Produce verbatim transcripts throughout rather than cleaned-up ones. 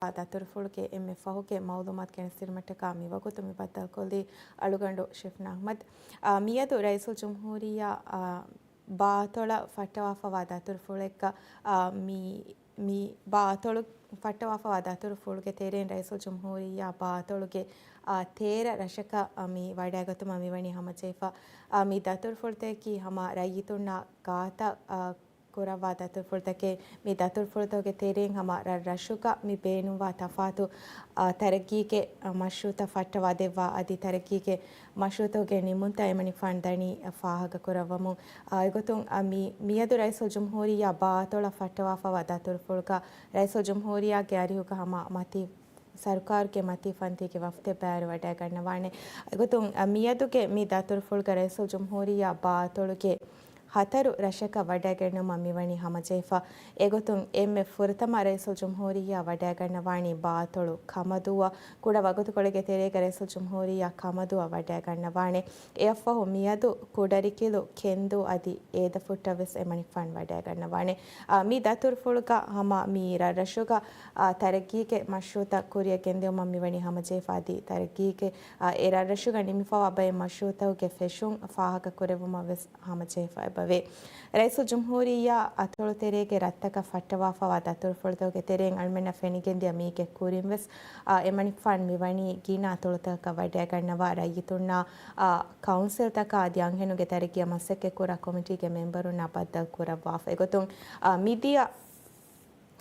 ދަތުރުފުޅުގެ އެންމެ ފަހުގެ މައުލޫމާތު ގެނެސްދިނުމަށްޓަކާ މިވަގުތު މި ބައްދަލުކޮށްލީ އަޅުގަނޑު ޝިފްނާ އަޙްމަދު. އާ، މިއަދު ރައީސުލްޖުމްހޫރިއްޔާ، އާ، ބާއަތޮޅަށް ފައްޓަވާފަވާ ދަތުރުފުޅެއްގަ، އާ، މި، މި ބާއަތޮޅު ފައްޓަވާފަވާ ދަތުރުފުޅުގެ ތެރެއިން ރައީސުލްޖުމްހޫރިއްޔާ ބާއަތޮޅުގެ، އާ، ތޭރަ ރަށަކަށް، އާ، މި ވަޑައިގަތުމަށް މިވަނީ ހަމަޖެހިފަ. އާ، މި ދަތުރުފުޅުތަކަކީ ހަމަ ރައްޔިތުންނާ ގާތަށް، އާ، ކުރައްވާ ދަތުރުފުޅުތަކެއް. މި ދަތުރުފުޅުތަކުގެ ތެރެއިން ހަމަ ރަށްރަށުގަ މި ބޭނުންވާ ތަފާތު، އާ، ތަރައްގީގެ، އާ، މަޝްރޫޢުތައް ފައްޓަވާ ދެއްވާ އަދި ތަރައްގީގެ މަޝްރޫޢުތަކުގެ ނިމުންތައް އެމަނިކުފާނު ދަނީ ފާހަގަ ކުރައްވަމުން. އާ، އެގޮތުން، އާ، މި، މިއަދު ރައީސުލްޖުމްހޫރިއްޔާ ބާއަތޮޅަށް ފައްޓަވާފަވާ ދަތުރުފުޅުގަ ރައީސުލްޖުމްހޫރިއްޔާގެ އަރިހުގަ ހަމަ މަތީ ސަރުކާރުގެ މަތީ ފަންތީގެ ވަފްދެއް ބައިވެރިވަޑައިގަންނަވާނެ. އެގޮތުން، އަ، މިއަދުގެ މި ދަތުރުފުޅުގަ ރައީސުލްޖުމްހޫރިއްޔާ ބާއަތޮޅުގެ ހަތަރު ރަށަކަށް ވަޑައިގަންނަވުމަށް މިވަނީ ހަމަޖެހިފަ. އެގޮތުން އެންމެ ފުރަތަމަ ރައީސުލްޖުމްހޫރިއްޔާ ވަޑައިގަންނަވާނީ ބާއަތޮޅު ކަމަދޫއަށް. ކުޑަ ވަގުތުކޮޅެއްގެ ތެރޭގަ ރައީސުލްޖުމްހޫރިއްޔާ ކަމަދޫއަށް ވަޑައިގަންނަވާނެ. އެއަށްފަހު މިއަދު ކުޑަރިކިލު، ކެންދޫ އަދި އޭދަފުއްޓަށް ވެސް އެމަނިކުފާނު ވަޑައިގަންނަވާނެ. އާ، މި ދަތުރުފުޅުގަ ހަމަ މި ރަށްރަށުގަ، އާ، ތަރައްގީގެ މަޝްރޫޢުތައް ކުރިއަށް ގެންދިއުމަށް މިވަނީ ހަމަޖެހިފަ އަދި ތަރައްގީގެ، އާ، އެ ރަށްރަށުގަ ނިމިފަވާ ބައެއް މަޝްރޫޢުތަކުގެ ފެށުން ފާހަގަ ކުރެއްވުމަށް ވެސް ހަމަޖެހިފަ އެބަވޭ. ރައީސުލްޖުމްހޫރިއްޔާ އަތޮޅު ތެރޭގެ ރަށްތަކަށް ފައްޓަވާފަވާ ދަތުރުފުޅުތަކުގެ ތެރެއިން އަޅުމެންނަށް ފެނިގެންދިޔަ މީގެ ކުރިން ވެސް، އާ، އެމަނިކުފާނު މިވަނީ ގިނަ އަތޮޅުތަކަށް ވަޑައިގަންނަވާ ރައްޔިތުންނާ، އާ، ކައުންސިލްތަކާ އަދި އަންހެނުންގެ ތަރައްގީއަށް މަސައްކަތްކުރާ ކޮމިޓީގެ މެމްބަރުންނާ ބައްދަލު ކުރައްވާފަ. އެގޮތުން، އާ، މިދިޔަ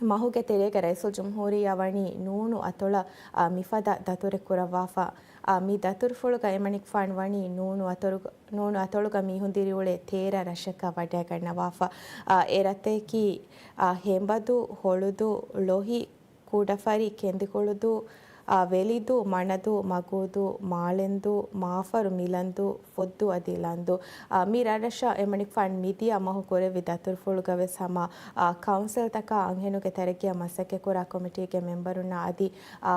މަހުގެ ތެރޭގަ ރައީސުލްޖުމްހޫރިއްޔާ ވަނީ ނޫނު އަތޮޅަށް، އާ، މިފަދަ ދަތުރެއް ކުރައްވާފަ. އާ، މި ދަތުރުފުޅުގަ އެމަނިކުފާނު ވަނީ ނޫނު އަތޮޅުގަ، ނޫނު އަތޮޅުގަ މީހުން ދިރިއުޅޭ ތޭރަ ރަށަކަށް ވަޑައިގަންނަވާފަ. އާ، އެ ރަށްތަކަކީ، އާ، ހެނބަދޫ، ހޮޅުދޫ، ޅޮހި، ކުޑަފަރި، ކެނދިކުޅުދޫ، އާ، ވެލިދޫ، މަނަދޫ، މަގޫދޫ، މާޅެންދޫ، މާފަރު، މިލަންދޫ، ފޮއްދޫ އަދި ލަންދޫ. އާ، މި ރަށްރަށަށް އެމަނިކުފާނު މިދިޔަ މަހު ކުރެއްވި ދަތުރުފުޅުގަ ވެސް ހަމަ، އާ، ކައުންސިލްތަކާ އަންހެނުންގެ ތަރައްގީއަށް މަސައްކަތްކުރާ ކޮމިޓީގެ މެމްބަރުންނާ އަދި، އާ،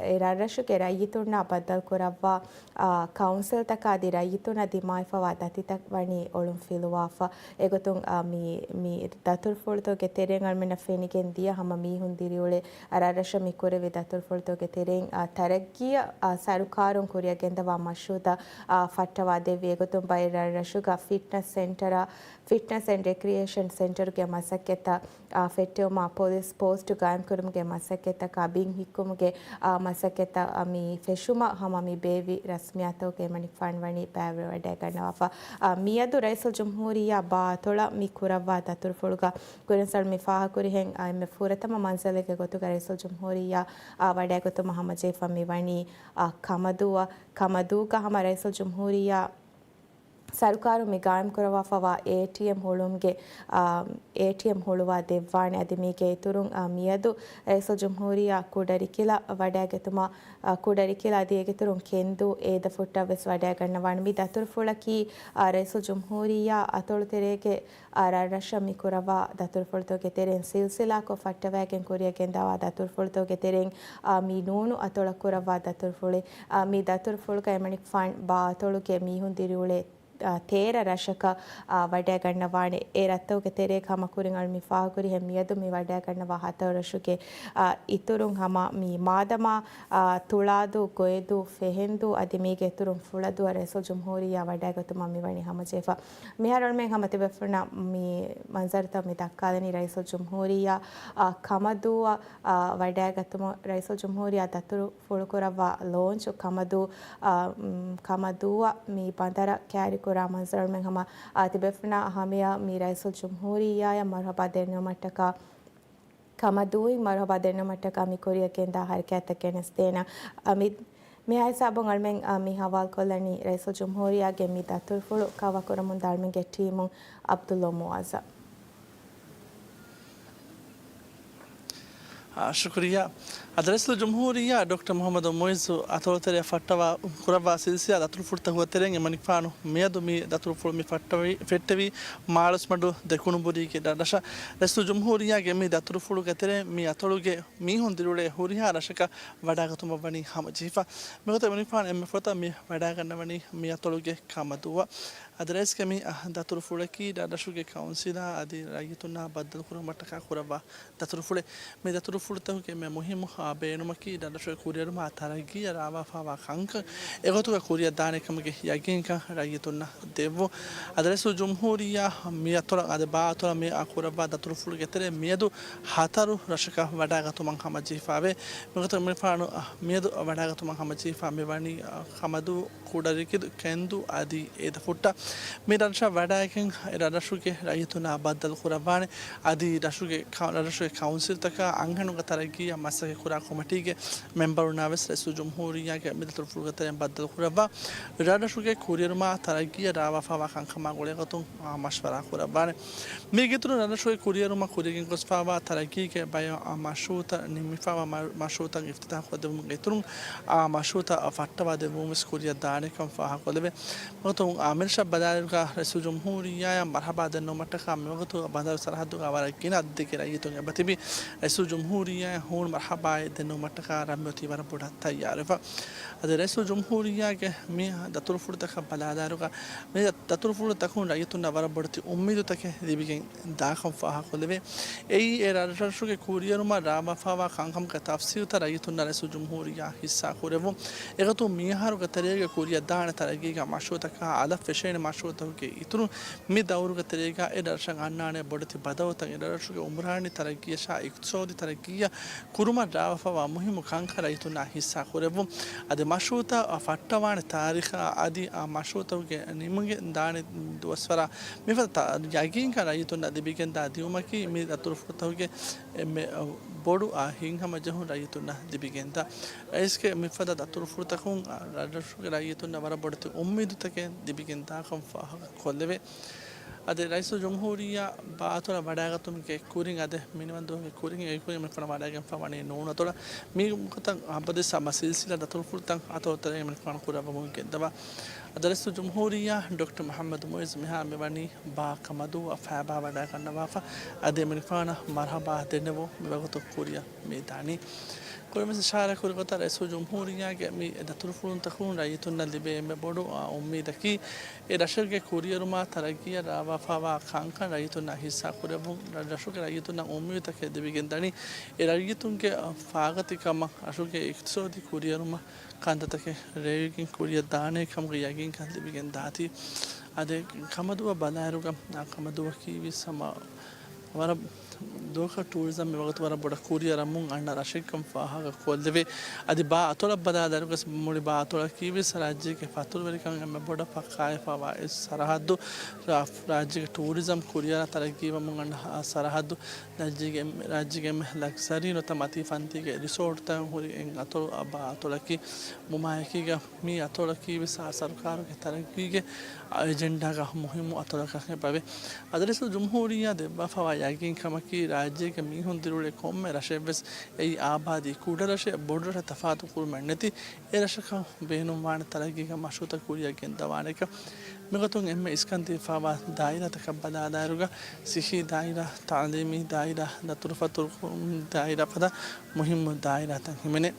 އެ ރަށްރަށުގެ ރައްޔިތުންނާ ބައްދަލުކުރައްވާ، އާ، ކައުންސިލްތަކާ އަދި ރައްޔިތުންނަށް ދިމާވެފަވާ ދަތިތައް ވަނީ އޮޅުން ފިލުވާފަ. އެގޮތުން، އާ، މި، މި ދަތުރުފުޅުތަކުގެ ތެރެއިން އަޅުމެންނަށް ފެނިގެން ދިޔަ ހަމަ މީހުން ދިރިއުޅޭ ރަށްރަށަށް މި ކުރެއްވި ދަތުރުފުޅުތަކުގެ ތެރެއިން، އާ، ތަރައްގީއަށް، އާ، ސަރުކާރުން ކުރިއަށް ގެންދަވާ މަޝްރޫޢުތައް، އާ، ފައްޓަވާ ދެއްވި. އެގޮތުން ބައެއް ރަށްރަށުގަ ފިޓްނަސް ސެންޓަރ، ފިޓްނަސް އެންޑް ރެކްރިއޭޝަން ސެންޓަރުގެ މަސައްކަތްތައް، އާ، ފެއްޓެވުމާ ޕޮލިސް ޕޯސްޓު ގާއިމްކުރުމުގެ މަސައްކަތްތަކާ ބިން ހިއްކުމުގެ، އާ، މަސައްކަތްތައް، އާ، މި ފެށުމަށް ހަމަ މި ބޭއްވި ރަސްމިއްޔާތުތަކުގެ އެމަނިކުފާނު ވަނީ ބައިވެރިވަޑައިގަންނަވާފަ. އާ، މިއަދު ރައީސުލްޖުމްހޫރިއްޔާ ބާއަތޮޅަށް މި ކުރައްވާ ދަތުރުފުޅުގަ ކުރިންސަޅު މި ފާހަގަކުރިހެން، އާ، އެންމެ ފުރަތަމަ މަންޒަލެއްގެ ގޮތުގަ ރައީސުލްޖުމްހޫރިއްޔާ، އާ، ވަޑައިގަތުމަށް ހަމަޖެހިފަ މި ވަނީ، އާ، ކަމަދޫއަށް. ކަމަދޫގަ ހަމަ ރައީސުލްޖުމްހޫރިއްޔާ ސަރުކާރުން މި ގާއިމްކުރައްވާފަވާ އޭޓީއެމް ހުޅުމުގެ، އާ، އޭޓީއެމް ހުޅުވާ ދެއްވާނެ. އަދި މީގެ އިތުރުން، އާ، މިއަދު ރައީސުލްޖުމްހޫރިއްޔާ ކުޑަރިކިލަށް ވަޑައިގަތުމަށް، އާ، ކުޑަރިކިލަ އަދި އޭގެ އިތުރުން ކެންދޫ އޭދަފުއްޓަށް ވެސް ވަޑައިގަންނަވާނެ. މި ދަތުރުފުޅަކީ، އާ، ރައީސުލްޖުމްހޫރިއްޔާ އަތޮޅު ތެރޭގެ، އާ، ރަށްރަށަށް މި ކުރައްވާ ދަތުރުފުޅުތަކުގެ ތެރެއިން ސިލްސިލާކޮށް ފައްޓަވައިގެން ކުރިއަށް ގެންދަވާ ދަތުރުފުޅުތަކުގެ ތެރެއިން، އާ، މި ނޫނު އަތޮޅަށް ކުރައްވާ ދަތުރުފުޅެއް. އާ، މި ދަތުރުފުޅުގަ އެމަނިކުފާން ބާއަތޮޅުގެ މީހުން ދިރިއުޅޭ އާ، ތޭރަ ރަށަކަށް، އާ، ވަޑައިގަންނަވާނެ. އެ ރަށްތަކުގެ ތެރޭގަ ހަމަ ކުރިން އަޅު މި ފާހަގަކުރިހެން މިއަދު މި ވަޑައިގަންނަވާ ހަތަރު ރަށުގެ، އާ، އިތުރުން ހަމަ މި މާދަމާ، އާ، ތުޅާދޫ، ގޮއެދޫ، ފެހެންދޫ އަދި މީގެ އިތުރުން ފުޅަދޫއަށް ރައީސުލްޖުމްހޫރިއްޔާ ވަޑައިގަތުމަށް މިވަނީ ހަމަޖެހިފަ. މިހާރު އަޅުމެން ހަމަ ތިބޭފުޅުންނަށް މި މަންޒަރުތައް މި ދައްކާލަނީ ރައީސުލްޖުމްހޫރިއްޔާ، އާ، ކަމަދޫއަށް، އާ، ވަޑައިގަތުމަށް ރައީސުލްޖުމްހޫރިއްޔާ ދަތުރު ފުޅުކުރައްވާ ލޯންޗު ކަމަދޫ، އާ، މް، ކަމަދޫއަށް މި ބަނދަރަށް ކައިރިކުރާ މަންޒަރު އަޅުމެން ހަމަ، އާ، ތިބޭފުޅުންނާ ހަމަޔަށް މި ރައީސުލްޖުމްހޫރިއްޔާއަށް މަރުހަބާ ދެންނެވުމަށްޓަކާ، ކަމަދޫއިން މަރުހަބާ ދެންނެވުމަށްޓަކާ މި ކުރިއަށް ގެންދާ ހަރަކާތްތައް ގެނެސްދޭނަން. އާ، މި، މިހާ ހިސާބުން އަޅުމެން، އާ، މި ހަވާލުކޮށްލަނީ ރައީސުލްޖުމްހޫރިއްޔާގެ މި ދަތުރުފުޅު ކަވާ ކުރަމުންދާ އަޅުމެންގެ ޓީމު އަބްދުﷲ މުޢައްޒަމް. އާ، ޝުކުރިއްޔާ. އަދި ރައީސުލްޖުމްހޫރިއްޔާ ޑޮކްޓަރ މުޙައްމަދު މުޢިއްޒު އަތޮޅުތެރެއަށް ފައްޓަވާ، ކުރައްވާ ސިލްސިލާ ދަތުރުފުޅުތަކުގެ ތެރެއިން އެމަނިކުފާނު މިއަދު މި ދަތުރުފުޅު މި ފައްޓަވި، ފެއްޓެވީ މާޅޮސްމަޑު ދެކުނުބުރީގެ ރަށަށް. ރައީސުލްޖުމްހޫރިއްޔާގެ މި ދަތުރުފުޅުގެ ތެރެއިން މި އަތޮޅުގެ މީހުން ދިރިއުޅޭ ހުރިހާ ރަށަކަށް ވަޑައިގަތުމަށް ވަނީ ހަމަޖެހިފަ. މިގޮތަށް އެމަނިކުފާނު އެންމެ ފުރަތަމަ މި ވަޑައިގަންނަވަނީ މި އަތޮޅުގެ ކަމަދޫއަށް. އަދި ރައީސްގެ މި، އަ، ދަތުރުފުޅަކީ ރަށްރަށުގެ ކައުންސިލާ އަދި ރައްޔިތުންނާ ބައްދަލުކުރުމަށްޓަކާ ކުރައްވާ ދަތުރުފުޅެއް. މި ދަތުރު ފުޅުތަކުގެ އެންމެ މުހިއްމު، އާ، ބޭނުމަކީ ރަށްރަށުގެ ކުރިއެރުމާ ތަރައްގީއަށް ރާވާފާވާ ކަންކަން އެގޮތުގަ ކުރިއަށް ދާނެ ކަމުގެ ޔަގީންކަން ރައްޔިތުންނަށް ދެއްވުން. އަދި ރައީސުލް ޖުމްހޫރިއްޔާ މި އަތޮޅަށް އަދި ބާ އަތޮޅަށް މި އާ ކުރައްވާ ދަތުރުފުޅުގެ ތެރޭ މިއަދު ހަތަރު ރަށަކަށް ވަޑައިގަތުމަށް ހަމަޖެހިފާވޭ. މިގޮތަށް މިފާނު، އަ، މިއަދު ވަޑައިގަތުމަށް ހަމަޖެހިފާ މިވަނީ، އަ، ކަމަދޫ، ކުޑަރިކިދު، ކެންދޫ އަދި އޭދަފުއްޓާ. މި ރަށަށް ވަޑައިގެން އެ ރަށްރަށުގެ ރައްޔިތުންނާ ބައްދަލު ކުރައްވާނެ. އަދި ރަށުގެ ކަ-، ރަށްރަށުގެ ކައުންސިލްތަކާ އަންހެނުންގެ ތަރައްގީއަށް މަސައްކަތް ކުރާ ކޮމިޓީގެ މެމްބަރުންނާ ވެސް ރައީސުލް ޖުމްހޫރިއްޔާގެ މި ދަތުރުފުޅުގެ ތެރެއިން ބައްދަލު ކުރައްވާ، ރަށްރަށުގެ ކުރިއެރުމާ ތަރައްގީއަށް ރާވާފާވާ ކަންކަމާ ގުޅޭގޮތުން، އާ، މަޝްވަރާ ކުރައްވާނެ. މީގެ އިތުރުން ރަށްރަށުގެ ކުރިއެރުމަށް ކުރިއަށް ގެންގޮސްފާވާ ތަރައްގީގެ ބައެއް، އާ، މަޝްރޫއުތައް ނިންމިފާވާ މަ-، މަޝްރޫއުތައް އިފްތިތާޙް ކޮށްދެއްވުމުގެ އިތުރުން، އާ، މަޝްރޫއުތައް ފައްޓަވާ ދެއްވުން ވެސް ކުރިއަށް ދާނެކަން ފާހަގަކޮށްލެވޭ. މިވަގުތު އާ މިރަށަށް ބަލާލިއިރުގަ ރައީސުލް ޖުމްހޫރިއްޔާއަށް މަރްޙަބާ ދެންނެވުމަށްޓަކާ މިވަގުތު ބަނދަރު ސަރަހައްދުގަ ވަރަށް ގިނަ އަދަދެއްގެ ރައްޔިތުން އެބަތިބި. ރައީސުލް ޖުމްހޫރިއްޔާއަށް ހޫނު މަރްޙަބާއެއް ދެންނެވުމަށްޓަކާ ރަށްމި އޮތީ ވަރަށް ބޮޑަށް ތައްޔާރުވެފަ. އަދި ރައީސުލް ޖުމްހޫރިއްޔާގެ މި ދަތުރުފުޅުތަކަށް ބަލާލާއިރުގަ މި ދަތުރުފުޅުތަކުން ރައްޔިތުންނަށް ވަރަށް ބޮޑެތި އުއްމީދުތަކެއް ލިބިގެން ދާކަން ފާހަގަކޮށްލެވޭ. އެއީ އެ ރަށްރަށުގެ ކުރިއެރުމަށް ރާވާފާވާ ކަންކަމުގެ ތަފްސީލުތައް ރައްޔިތުންނާ ރައީސުލް ޖުމްހޫރިއްޔާ ހިއްސާ ކުރެއްވުން. އެގޮތުން މިއަހަރުގެ ތެރޭގަ ކުރިއަށް ދާނެ ތަރައްގީގެ މަޝްރޫއުތަކާ އަލަށް ފެށޭނެ މަޝްރޫއުތަކުގެ އިތުރުން މި ދައުރުގެ ތެރޭގަ އެ ރަށަށް އަންނާނެ ބޮޑެތި ބަދަލުތައް އެ ރަށުގެ އުމްރާނީ ތަރައްގީއަށާ އިޤްތިޞާދީ ތަރައްގީއަށް ކުރުމަށް ރާވާފާވާ މުހިއްމު ކަންކަން ރައްޔިތުންނާ ހިއްސާ ކުރެއްވުން. އަދި މަޝްރޫއުތައް ފައްޓަވާނެ ތާރީޚާ އަދި އާ މަޝްރޫއުތަކުގެ ނިމިގެން ދާނެ ދުވަސްވަރާ މިފަދަ ތަ-، ޔަގީންކަން ރައްޔިތުންނަށް ލިބިގެންދާ ދިއުމަކީ މި ދަތުރުފުޅުތަކުގެ އެންމެ ބޮޑު އާ ހިތްހަމަޖެހުން ރައްޔިތުންނަށް ލިބިގެންދާ. ރައީސްގެ މިފަދަ ދަތުރުފުޅުތަކުން އާ ރަށްރަށުގެ ރައްޔިތުންނަށް ވަރަށް ބޮޑެތި އުއްމީދުތަކެއް ލިބިގެންދާކަން ފާހަގަކޮށްލެވޭ. އަދި ރައީސުލް ޖުމްހޫރިއްޔާ ބާ އަތޮޅަށް ވަޑައިގަތުމުގެ ކުރިން އަދި މިނިވަން ދުވަހުގެ ކުރިން އެ ކުރިން މިފަންނަ ވަޑައިގެންފާވަނީ ނޫނު އަތޮޅަށް. މި ގޮތަށް އަބަދުވެސް ހަމަ ސިލްސިލާ ދަތުރުފުޅުތައް އަތޮޅުތެރޭގައި މިނިވަން ކުރައްވަމުން ގެންދަވާ. އަދި ރައީސުލް ޖުމްހޫރިއްޔާ ޑޮކްޓަރ މުޙައްމަދު މުޢިއްޒު މިހާރު މިވަނީ ބާ ކަމަދޫއަށް ފައިބާ ވަޑައިގަންނަވާފަ. އަދި މިނިފާނަށް މަރްޙަބާ ދެންނެވުން މިވަގުތު ކުރިއަށް މި ދާނީ. ކުރިންވެސް އިޝާރާތް ކުރި ގޮތަށް ރައީސުލް ޖުމްހޫރިއްޔާގެ މި ދަތުރުފުޅުތަކުން ރައްޔިތުންނަށް ލިބޭ އެންމެ ބޮޑު، އާ، އުއްމީދަކީ، އެ ރަށެއްގެ ކުރިއެރުމާ ތަރައްގީއަށް ރާވާފާވާ ކަންކަން ރައްޔިތުންނާ ހިއްސާ ކުރެއްވުން. ރަށްރަށުގެ ރައްޔިތުންނަށް އުއްމީދުތަކެއް ލިބިގެންދަނީ، އެ ރައްޔިތުންގެ، އާ، ފާގަތިކަމަށް ރަށުގެ އިޤްތިޞާދީ ކުރިއެރުމަށް ކަންތައްތަކެއް ރޭވިގެން ކުރިއަށް ދާނޭ ކަމުގެ ޔަގީންކަން ލިބިގެން ދާތީ. އަދި ކަމަދޫއަށް ބަލާއިރުގަ، އާ، ކަމަދޫއަކީ ވެސް ހަމަ ވަރަށް ދުވަހަކަށް ޓޫރިޒަމް މިވަގުތު ވަރަށް ބޮޑަށް ކުރިއަށް އަރަމުން އަންނަ ރަށެއްކަން ފާހަގަ ކޮށްލެވޭ. އަދި ބާ އަތޮޅަށް ބަލާލާއިރުގަސް މުޅި ބާ އަތޮޅަކީ ވެސް ރާއްޖޭގެ ފަތުރުވެރިކަން އެންމެ ބޮޑަށް ފައްކާވެފާވާ އެއް ސަރަހައްދު. ރާ-، ރާއްޖޭގެ ޓޫރިޒަމް ކުރިއަށް ތަރައްގީވަމުން އަންނަ އާ ސަރަހައްދު. ރާއްޖޭގެ އެންމެ، ރާއްޖޭގެ އެންމެ ލަގްޒަރީ ނުވަތަ މަތީ ފަންތީގެ ރިސޯޓްތައް ހުރި އެއް އަތޮޅު އާ ބާ އަތޮޅަކީ. މުމާއެކީގަ މި އަތޮޅަކީ ވެސް އާ ސަރުކާރުގެ ތަރައްގީގެ އެޖެންޑާގަ މުހިއްމު އަތޮޅަކަށް އެބަވޭ. އަދި ރައީސުލް ޖުމްހޫރިއްޔާ ދެއްވާފައިވާ ޔަގީންކަމަކީ، ރާއްޖޭގެ މީހުން ދިރިއުޅޭ ކޮންމެ ރަށެއްވެސް އެއީ އާބާދީ ކުޑަ ރަށެއް، ބޮޑު ރަށެއް ތަފާތު ކުރުމެއް ނެތި އެ ރަށަކަށް ބޭނުންވާނެ ތަރައްގީގެ މަޝްރޫއުތައް ކުރިއަށް ގެންދަވާނެކަން. މިގޮތުން އެންމެ އިސްކަން ދީފައިވާ ދާއިރާތަކަށް ބަލާލާއިރުގަ، ސިއްހީ ދާއިރާ، ތަޢުލީމީ ދާއިރާ، ދަތުރުފަތުރު ދާއިރާ ފަދަ މުހިއްމު ދާއިރާތައް ހިމެނޭ.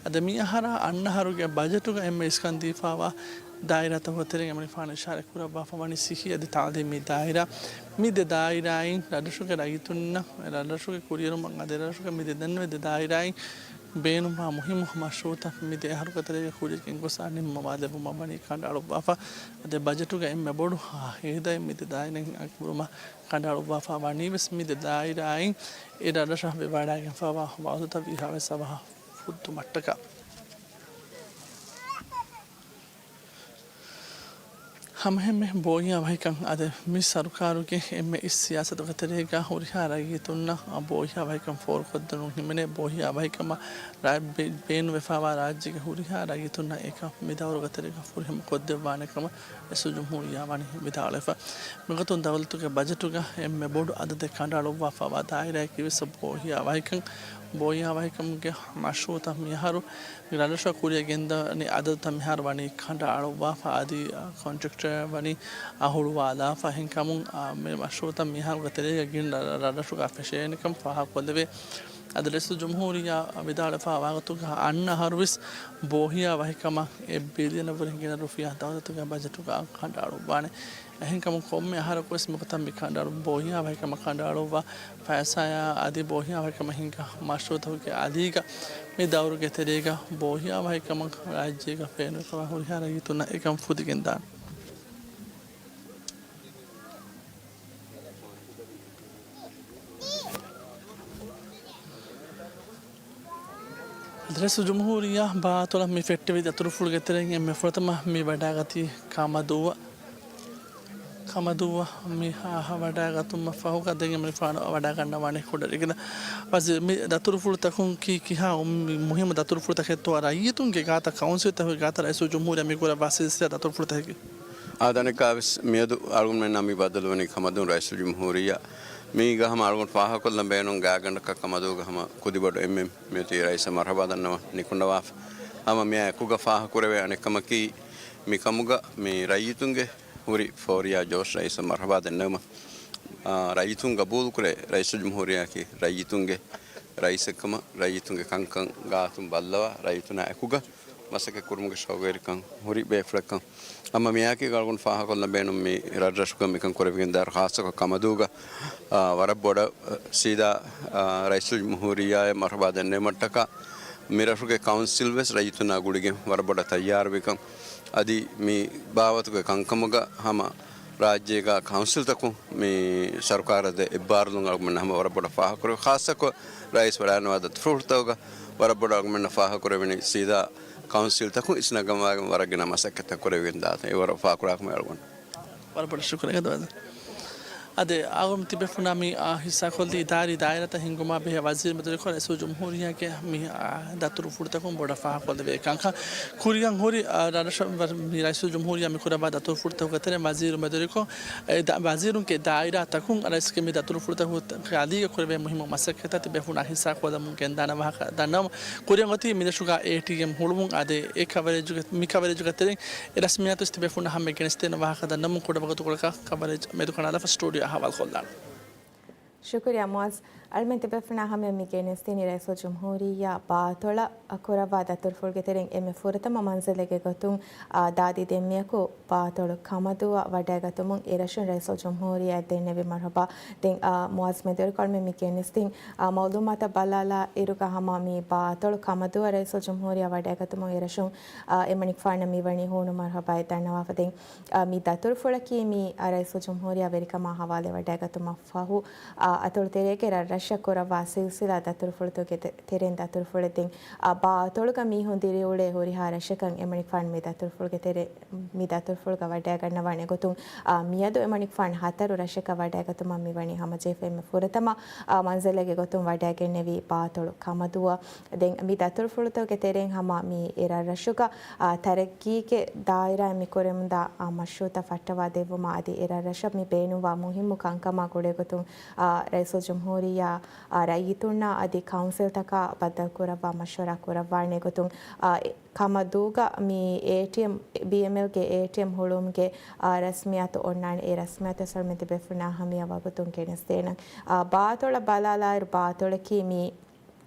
އަދި މި އަހަރާ އަންނަ އަހަރުގެ ބަޖެޓުގަ އެންމެ އިސްކަން ދީފައިވާ ދާއިރާތަކުގެ ތެރެއިން އެމަނިފާނު އިޝާރާތް ކުރައްވާފަ ވަނީ ސިއްހީ އަދި ތަޢުލީމީ ދާއިރާ. މި ދެ ދާއިރާއިން ރަށްރަށުގެ ރައްޔިތުންނަށް، ރަށްރަށުގެ ކުރިއެރުމަށް އަދި ރަށްރަށުގެ މި ދެ ދެންވެ ދެ ދާއިރާއިން ބޭނުންވާ މުހިއްމު މަޝްރޫއުތައް މި ދެ އަހަރުގެ ތެރޭގަ ކުރިއަށް ގެންގޮސް ނިންމަވާލެވުމަށް ވަނީ ކަނޑައަޅުއްވާފަ. އަދި ބަޖެޓުގެ އެންމެ ބޮޑު ހޭދައެއް މި ދެ ދާއިރާއިން ކުރުމަށް ކަނޑައަޅުއްވާފަ ވަނީ ވެސް މި ދެ ދާއިރާއިން އެ ރަށްރަށަށް ވެވަޑައިގެންފައިވާ ވާހަކަތައް ވީހާވެސް އަވަހަށް ފުއްދުމަށްޓަކާ. ހަމައެހެންމެ ބޯހިޔާވަހިކަން އަދި މި ސަރުކާރުގެ އެންމެ އިސް ސިޔާސަތުގެ ތެރޭގަ ހުރިހާ ރައްޔިތުންނަށް ބޯހިޔާވަހިކަން ފޯރުކޮށްދިނުން ހިމެނޭ. ބޯހިޔާވަހިކަމަށް ރާ-، ބޭ-، ބޭނުންވެފައިވާ ރާއްޖޭގެ ހުރިހާ ރައްޔިތުންނަށް އެކަން މި ދައުރުގެ ތެރޭގަ ފުރިހަމަ ކޮށްދެއްވާނެ ކަމަށް ރައީސުލްޖުމްހޫރިއްޔާ ވަނީ ވިދާޅުވެފަ. މިގޮތުން ދައުލަތުގެ ބަޖެޓުގަ އެންމެ ބޮޑު އަދަދެއް ކަނޑައަޅުއްވާފައިވާ ދާއިރާއަކީ ވެސް ބޯހިޔާ ވަހިކަން. ބޯހިޔާ ވަހިކަމުގެ މަޝްރޫއުތައް މިއަހަރު ރަށްރަށަށް ކުރިއަށް ގެންދަނި އަދަދުތައް މިހާރު ވަނީ ކަނޑައަޅުއްވާފަ އަދި، އަ، ކޮންޓްރެކްޓަރ ވަނީ އަހުޅުވާލާފަ. އެހެންކަމުން، އަ، މި މަޝްރޫއުތައް މިހާރުގެ ތެރޭގަ ގިނަ ރަށްރަށުގަ ފެށޭނެކަން ފާހަގަކޮށްލެވޭ. އަދި ރައީސުލްޖުމްހޫރިއްޔާ ވިދާޅުވެފައިވާ ވަގުތުގަ އަންނަ އަހަރުވެސް ބޯހިޔާ ވަހިކަމަށް އެއް ބިލިއަނަށްވުރެ ގިނަ ރުފިޔާ ދައުލަތުގެ ބަޖެޓުގަ ކަނޑައަޅުއްވާނެ. އެހެންކަމުން ކޮންމެ އަހަރަކުވެސް މިގޮތަށް މި ކަނޑައަޅު ބޯހިޔާވަހިކަމަށް ކަނޑައަޅުއްވާ ފައިސާއާ އަދި ބޯހިޔާވަހިކަމަށް ހިނގާ މަޝްރޫއުތަކުގެ އަލީގަ މި ދައުރުގެ ތެރޭގަ ބޯހިޔާވަހިކަމަށް ރާއްޖޭގަ ފެނުނުކަމަށް ހުރިހާ ރައްޔިތުންނަށް އެކަން ފުދިގެންދާނެ. ރައީސުލްޖުމްހޫރިއްޔާ ބާއަތޮޅަށް މި ފެއްޓެވި ދަތުރުފުޅުގެ ތެރެއިން އެންމެ ފުރަތަމަ މި ވަޑައިގަތީ ކަމަދޫއަށް. ކަމަދޫއަށް މި އަހަ ވަޑައިގަތުމަށް ފަހުގަ ދެން އެމަނިކުފާނު ވަޑައިގަންނަވާނެ ކުޑަރިގެން. ވަޒީރު، މި ދަތުރުފުޅުތަކުން ކީ ކިހާ މު-، މުހިއްމު ދަތުރުފުޅުތަކެއްތޯ ރައްޔިތުންގެ ގާތަށް ކައުންސިލްތަކުގެ ގާތަށް ރައީސުލްޖުމްހޫރިއްޔާ މި ކުރައްވާ ސިލްސިލާ ދަތުރުފުޅުތަކަކީ؟ އާދަނެއްކާވެސް މިއަދު އަޅުގަނޑުމެންނާ މި ބައްދަލުވަނީ ކަމަދޫން ރައީސުލްޖުމްހޫރިއްޔާ. މީގަ ހަމަ އަޅުގަނޑު ފާހަގަކޮށްލަން ބޭނުން ގާތްގަނޑަކަށް ކަމަދޫގަ ހަމަ ކުދިބޮޑު އެމްއެމް މިއޮތީ ރައީސަށް މަރުހަބާ ދަންނަވަން ނިކުންނަވާފަ. ހަމަ މިއާ އެކުގަ ފާހަގަކުރެވޭ އަނެއްކަމަކީ މިކަމުގަ މި ރައްޔިތުންގެ ހުރި ފޯރިޔާ ޖޯޝް ރައީސަށް މަރުހަބާ ދެންނެވުމަށް، އާ، ރައްޔިތުން ގަބޫލުކުރޭ ރައީސުލްޖުމްހޫރިއްޔާއަކީ ރައްޔިތުންގެ ރައީސެއްކަމަށް، ރައްޔިތުންގެ ކަންކަން ގާތުން ބައްލަވާ، ރައްޔިތުންނާ އެކުގަ މަސައްކަތް ކުރުމުގެ ޝައުގުވެރިކަން ހުރި ބޭފުޅެއްކަން. ހަމަ މިއާއެކީ އަޅުގަނޑު ފާހަގަކޮށްލަން ބޭނުން މި ރަށްރަށުގަ މިކަން ކުރެވިގެންދާއިރު ޚާއްޞަކޮށް ކަމަދޫގަ، އާ، ވަރަށް ބޮޑަށް، އަ، ސީދާ، އާ، ރައީސުލްޖުމްހޫރިއްޔާއަށް މަރުހަބާ ދެންނެވުމަށްޓަކާ މި ރަށުގެ ކައުންސިލް ވެސް ރައްޔިތުންނާ ގުޅިގެން ވަރަށް ބޮޑަށް ތައްޔާރުވިކަން. އަދި މި ބާވަތުގެ ކަންކަމުގަ ހަމަ ރާއްޖޭގަ ކައުންސިލްތަކުން މި ސަރުކާރަށް ދޭ އެއްބާރުލުން އަޅުގަނޑުމެން ހަމަ ވަރަށް ބޮޑަށް ފާހަގަކުރެވި. ޚާއްޞަކޮށް ރައީސް ވަޑައިގަންނަވާ ދަތުރުފުޅުތަކުގަ ވަރަށް ބޮޑަށް އަޅުގަނޑުމެންނަށް ފާހަގަކުރެވެނީ ސީދާ ކައުންސިލްތަކުން އިސްނަގަންވާގެން ވަރަށް ގިނަ މަސައްކަތްތައް ކުރެވިގެން ދާތީ. އެ ވަރަށް ފާޚުރާކަމެއް އަޅުގަނޑު. ވަރަށް ބޮޑަށް ޝުކުރެއް ގަދަވަން. އަދި އަޅުގަނޑު ތިބޭފުޅުންނާ މި، އާ، ހިއްސާކޮށްލީ އިދާރީ ދާއިރާތައް ހިންގުމާ ބެހޭ ވަޒީރު މެދުވެރިކޮށް ރައީސުލްޖުމްހޫރިއްޔާގެ މި، އާ، ދަތުރުފުޅުތަކުން ބޮޑަށް ފާހަގަކޮށްލެވޭ ކަންކަން. ކުރިއަށް ހުރި، އާ، ރަށްރަށަށް ވަ-، މި ރައީސުލްޖުމްހޫރިއްޔާ މި ކުރައްވާ ދަތުރުފުޅުތަކުގެ ތެރެއިން ވަޒީރު މެދުވެރިކޮށް، އެ ދަ-، ވަޒީރުންގެ ދާއިރާތަކުން ރައީސްގެ މި ދަތުރުފުޅުތަކުގެ އަލީގަ ކުރެވޭ މުހިއްމު މަސައްކަތްތައް ތިބޭފުޅުންނާ ހިއްސާކޮށްލަމުން ގެންދާނެ ވާހަކަ ދަންނަވަމުން، ކުރިއަށް އޮތީ މި ރަށުގަ އޭޓީއެމް ހުޅުވުން އަދި އެ ކަވަރޭޖުގެ، މި ކަވަރޭޖުގެ ތެރެއިން އެ ރަސްމިއްޔާތު ތިބޭފުޅުންނަށް ހަމަ ގެނެސްދޭނެ ވާހަކަ ދަންނަމުން ކުޑަ ވަގުތުކޮޅަކަށް ކަވަރޭޖް މެދުކަނޑާލާފަ ސްޓޫޑިއޯ އަހަވާލުކޮށްލާނެ. ޝުކުރިއްޔާ މުއައްޒް. އަޅުމެން ތިބޭފުޅުންނާ ހަމަޔަށް މި ގެނެސްދިނީ ރައީސުލްޖުމްހޫރިއްޔާ ބާއަތޮޅަށް ކުރައްވާ ދަތުރުފުޅުގެ ތެރެއިން އެންމެ ފުރަތަމަ މަންޒިލެއްގެ ގޮތުން، އާ، ދާދި ދެންމެއަކު ބާއަތޮޅު ކަމަދޫއަށް ވަޑައިގަތުމުން އެރަށުން ރައީސުލްޖުމްހޫރިއްޔާއަށް ދެންނެވި މަރުހަބާ. ދެން، އާ، މުއައްޒް މެދުވެރިކޮށް އަޅުމެން މި ގެނެސްދިން، އާ، މައުލޫމާތަށް ބަލާލާ އިރުގަ ހަމަ މި ބާއަތޮޅު ކަމަދޫއަށް ރައީސުލްޖުމްހޫރިއްޔާ ވަޑައިގަތުމުން އެރަށުން، އާ، އެމަނިކުފާނަށް މިވަނީ ހޫނު މަރުހަބާއެއް ދަންނަވާފަ. ދެން، އާ، މި ދަތުރުފުޅަކީ މި، އާ، ރައީސުލްޖުމްހޫރިއްޔާ ވެރިކަމާ ހަވާލުވެ ވަޑައިގަތުމަށް ފަހު، އާ، އަތޮޅު ތެރޭގެ ރަށްރަށަށް ކުރައްވާ ސިލްސިލާ ދަތުރުފުޅުތަކުގެ ތެ-، ތެރެއިން ދަތުރުފުޅެއް. ދެން، އާ، ބާއަތޮޅުގަ މީހުން ދިރިއުޅޭ ހުރިހާ ރަށަކަށް އެމަނިކުފާނު މި ދަތުރުފުޅުގެ ތެރެ-، މި ދަތުރުފުޅުގަ ވަޑައިގަންނަވާނެ ގޮތުން، އާ، މިއަދު އެމަނިކުފާނު ހަތަރު ރަށަކަށް ވަޑައިގަތުމަށް މިވަނީ ހަމަޖެހިފަ. އެންމެ ފުރަތަމަ، އާ، މަންޒިލެއްގެ ގޮތުން ވަޑައިގެންނެވީ ބާއަތޮޅު ކަމަދޫއަށް. ދެން މި ދަތުރުފުޅުތަކުގެ ތެރެއިން ހަމަ މި އެ ރަށްރަށުގަ، އާ، ތަރައްގީގެ ދާއިރާއިން މި ކުރެމުންދާ، އާ، މަޝްރޫއުތައް ފައްޓަވާ ދެއްވުމަށް އަދި އެ ރަށްރަށަށް މި ބޭނުންވާ މުހިއްމު ކަންކަމާ ގުޅޭގޮތުން، އާ، ރައީސުލްޖުމްހޫރިއްޔާ، އާ، ރައްޔިތުންނާ އަދި ކައުންސިލްތަކާ ބައްދަލުކުރައްވާ މަޝްވަރާ ކުރައްވާނެ ގޮތުން، އާ، ކަމަދޫގަ މި އޭޓީއެމް، ބީއެމްއެލްގެ އޭޓީއެމް ހުޅުވުމުގެ، އާ، ރަސްމިއްޔާތު އޮންނާނެ. އެ ރަސްމިއްޔާތު އަޅުމެން ތިބޭފުޅުންނާ ހަމަޔަށް ވަގުތުން ގެނެސްދޭނަން. އާ، ބާއަތޮޅަށް ބަލާލާއިރު ބާއަތޮޅަކީ މި